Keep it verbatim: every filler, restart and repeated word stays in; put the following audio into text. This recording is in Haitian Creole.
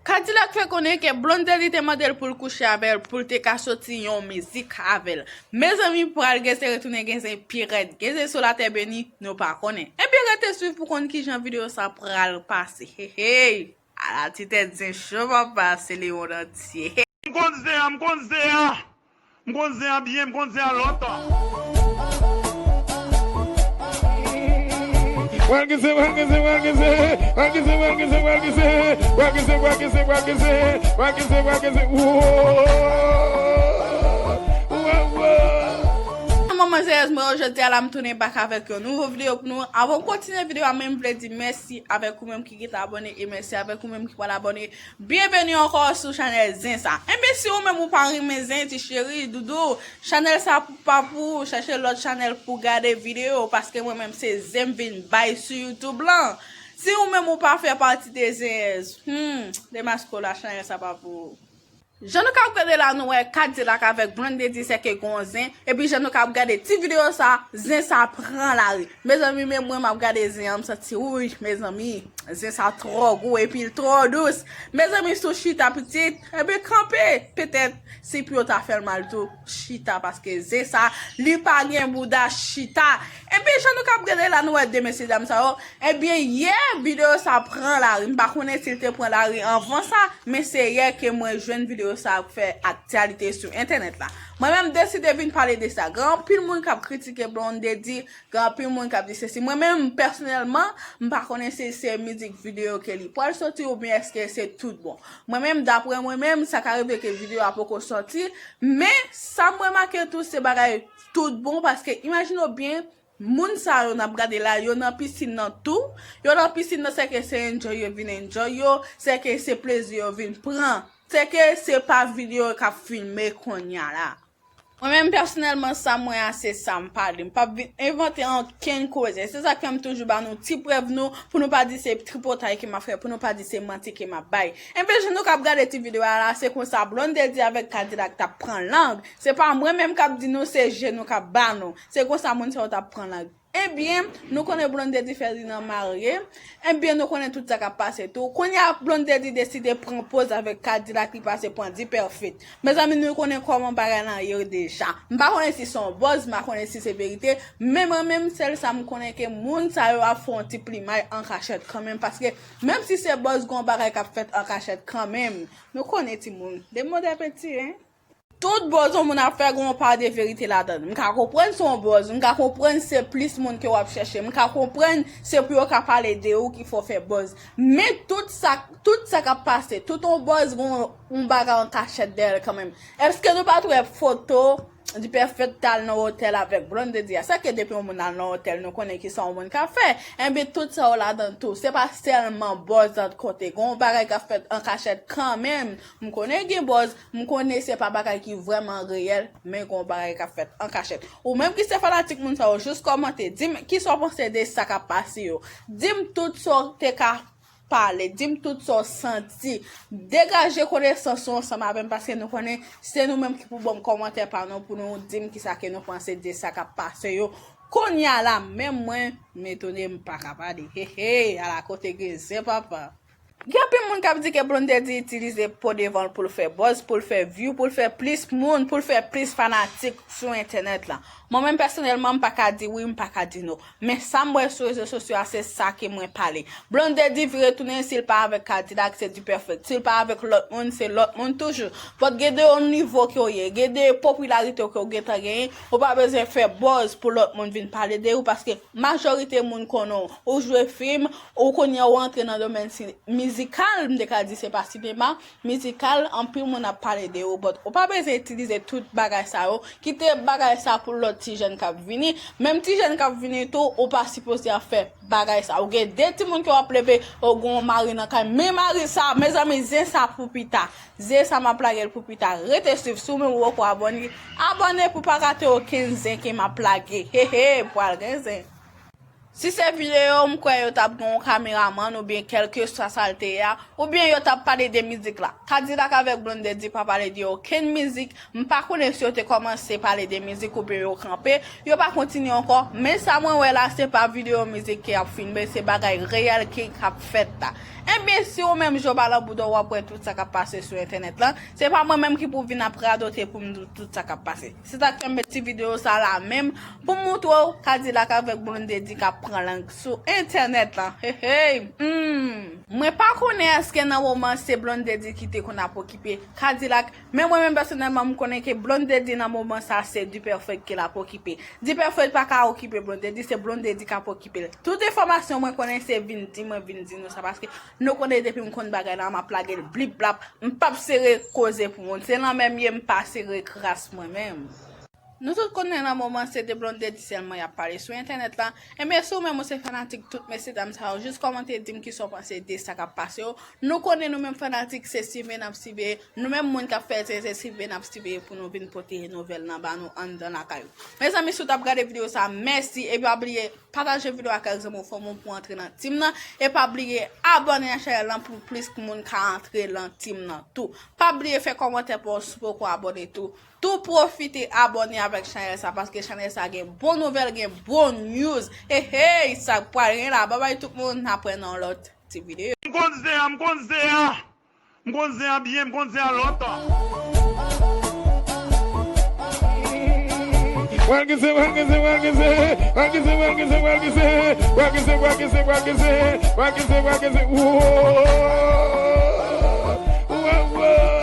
Kadilak fè konnen ke Blondedy te mande l pou l kouche avè l, pou l te ka soti yon mizik avè l. Mezanmi, pral gen se retounen gen zen pi rèd. Gen zen sou latè beni, nou pa konnen. Ebyen, rete swiv pou konn kijan videyo sa pral pase. Hey, hey! Ala ti tèt zen cho papa, se lemonn antye. M konn zen an, m konn zen an. M konn zen an byen, m konn zen an lontan. Wèl gise, wèl gise, wèl gise, wèl gise, wèl gise, wèl gise, wèl gise, wèl gise, wèl gise, wèl gise, wèl gise, wèl gise, wèl gise, wèl gise, wèl gise, wèl gise, wèl gise, wèl gise, wèl gise. Manman zeyèz mwen yo, jodi a la m tounen bak avèk yon nouvo videyo pou nou. Avan m kontinye videyo a, mwen m vle di mèsi avèk ou menm ki gentan abòne e mèsi avèk ou menm ki pral abòne. Byenveni ankò sou chanèl Zen sa. Enben, si ou menm ou pa renmen zen, ti cheri, doudou, chanèl sa pou, pa pou ou, chèche lòt chanèl pou gade videyo, paske mwen menm se zen m vin bay sou YouTube lan. Si ou menm ou pa fè pati de zeyèz, hmm, demaske w la, chanèl sa pa pou ou. Jan nou k ap gade la, nou wè Kadilak avèk Blondedy sèke gon zen, epi jan nou k ap gade ti videyo sa, zen sa pran lari. Mezanmi, men mwen m ap gade zen an, m santi, wouy, mezanmi, zen sa twò gou epi l twò dous. Mezanmi, si w chita pitit, ebyen kanpe. Petèt, si pye w ta fè l mal tou, chita, paske zen sa, li pa gen bouda chita. Epi jan nou k ap gade la, nou wè de mesyedam sa yo, ebyen, yè, videyo sa pran lari. M pa konnen si l te pran lari anvan sa, men se yè ke mwen jwenn videyo sa ap fè aktyalite sou entènèt la. Mwen menm, m deside vin pale de sa. Gen anpil moun k ap kritike Blondedy, gen anpil moun k ap di sesi. Mwen menm, pèsonèlman, m pa konnen si se mizik videyo ke li pral soti oubyen èske se tout bon. Mwen menm, daprè mwen menm, sa ka rive ke videyo a poko soti, men sa m remake tou, se bagay tout bon, paske imajine w byen, moun sa yo n ap gade la, yo nan pisin nan tou. Yo nan pisin nan, sèke se enjoy yo vin enjoy yo, sèke se plezi yo vin pran. Sèke se pa videyo k ap filme kounye a la. Mwen menm pèsonèlman, sa m wè a, se sa m pale. M p ap vin envante ankenn koze. Se sa k fè m toujou ba nou ti prèv nou, pou nou pa di se tripotay ke m ap fè, pou nou pa di se manti ke m ap bay. Enben, jan nou k ap gade ti videyo a la, se konsa Blondedy avèk Kadilak t ap pran lang. Se pa mwen menm k ap di nou, se je nou k ap ba nou. Se konsa moun sa yo t ap pran lang. Ebyen, nou konnen Blondedy fè li nan marye. Ebyen, nou konnen tout sa k ap pase tou. Kounye a, Blondedy deside pran poz avèk Kadilak, li pase pran Dperfect. Mezanmi, nou konnen kòman bagay lan ye deja. M pa konnen si se yon buzz, m pa konnen si se verite, men mwen menm, sèl sa m konnen ke moun sa yo ap fè yon ti plimay an kachèt kanmenm, paske menm si se buzz, gon bagay k ap fèt an kachèt kanmenm. Nou konnen timoun, de modè peti, en. Tout bòz yon moun ap fè gon pa de verite ladan l. M ka konprann se yon bòz, m ka konprann se plis moun ke w ap chèche, m ka konprann se pou yo ka pale de ou ki fè w fè bòz. Men tout sa, tout sa k ap pase, tout yon bòz gon yon bagay an kachèt dèyè l kanmenm. Èske nou pa t wè foto Dperfect t al nan otèl avèk Blondedy a? Sa ke depi yon moun al nan otèl, nou konnen kisa yon moun ka fè. Enben, tout sa yo ladan tou. Se pa sèlman bòz lòt kote. Gon yon bagay k ap fèt an kachèt kanmenm. M konnen gen bòz, m konnen se pa bagay ki vrèman reyèl, men gon bagay k ap fèt an kachèt. Ou menm ki se fanatik moun sa yo, jis kòmante, di m kisa w panse de sa k ap pase yo. Di m tout sa w te ka pale, di m tout sa w santi. Degaje konesans ou ansanm avè m, paske nou konnen se nou menm ki pou ban m kòmantè pa nou, pou nou di m kisa ke nou panse de sa k ap pase yo. Kounye a la, menm mwen, m etone, m pa ka pale. He, he, ala kote gen zen, papa. Gen anpil moun k ap di ke Blondedy itilize po devan l pou l fè buzz, pou l fè view, pou l fè plis moun, pou l fè plis fanatik sou entènèt la. Mwen menm pèsonèlman, m pa ka di wi, m pa ka di non. Men sa m wè sou rezo sosyo a, se sa ke mwen pale. Blondedy vire tounen, si l pa avèk Kadilak, se Dperfect. Si l pa avèk lòt moun, se lòt moun toujou. But gen de yon nivo ke w ye, gen de popilarite ke w gentan genyen, ou pa bezwen fè buzz pou lòt moun vin pale de ou, paske majorite moun konnen w. Ou jwe fim, ou kounye a ou antre nan domèn si-, mizikal, m te ka di se pa sinema, mizikal, anpil moun ap pale de ou, but ou pa bezwen itilize tout bagay sa yo, kite bagay sa pou lòt ti jèn k ap vini, menm ti jèn k ap vini tou, ou pa sipoze ap fè bagay sa. Ou gen de timoun ke w ap leve, ou gen yon mari nan kay, men mari sa, mezanmi, zen sa pou pita. Zen sa m ap lage l pou pita. Rete swiv, si w menm ou poko abòne, abòne pou pa rate okenn zen ke m ap lage. He, he, pral gen zen. Si se videyo, m kwè yo t ap gen yon kameramann oubyen kèlkeswa sa l te ye a, oubyen yo t ap pale de mizik la. Kadilak avèk Blondedy pa pale de okenn mizik, m pa konnen si yo te kòmanse pale de mizik oubyen yo kanpe, yo pa kontinye ankò, men sa mwen wè la, se pa videyo mizik ke y ap filme, se bagay reyèl ki k ap fèt la. Ebyen, si ou menm je w pa nan bouda w, w ap wè tout sa k ap pase sou entènèt lan. Se pa mwen menm ki pou vin ap radote pou m di w tout sa k ap pase. Se sa k fè m met ti videyo sa la menm pou m moutre w Kadilak avèk Blondedy k ap pran lang sou entènèt lan. Hey, hey. Hmm. Mwen pa konnen èske nan moman se Blondedy ki te konn ap okipe Kadilak, men mwen menm pèsonèlman, m konnen ke Blondedy nan moman sa se Diperfect ke l ap okipe. Diperfect pa ka okipe Blondedy, se Blondedy k ap okipe l. Tout enfòmasyon mwen konnen se vin di mwen, vin di nou sa, paske nou konnen depi m konn bagay la, m ap lage l blip blap, m p ap sere koze pou moun. Se lanmè m ye, m pa sere kras mwen menm. Nou tout konnen nan moman se de Blondedy sèlman y ap pale sou entènèt la. Ebyen, si w menm ou se fanatik tout mesyedam sa yo, jis kòmante di m kisa w panse de sa k ap pase yo. Nou konnen nou menm fanatik se siveye n ap siveye. Nou menm moun k ap fè zen se siveye n ap siveye pou nou vin pote nouvèl nan ba nou anndan lakay ou. Mezanmi, si w t ap gade videyo sa, mèsi. E pa bliye pataje videyo a ak zanmi w, fanmi w pou antre nan team nan. E pa bliye abòne a chanèl lan pou plis moun ka antre nan team nan tou. Pa bliye fè kòmantè pa w si w poko abòne tou. Tou pwofite abòne avèk chanèl sa, paske chanèl sa gen bon nouvèl, gen bon news. Hey, hey, sa k pral gen la. Babay tout moun, n ap wè nan lòt ti videyo. M konn zen an, m konn zen an. M konn zen an byen, m konn zen an lontan. Wageze, wageze, wageze. Wageze, wageze, wageze. Wageze, wageze, wageze. Wageze, wageze. Whoa. Whoa, whoa.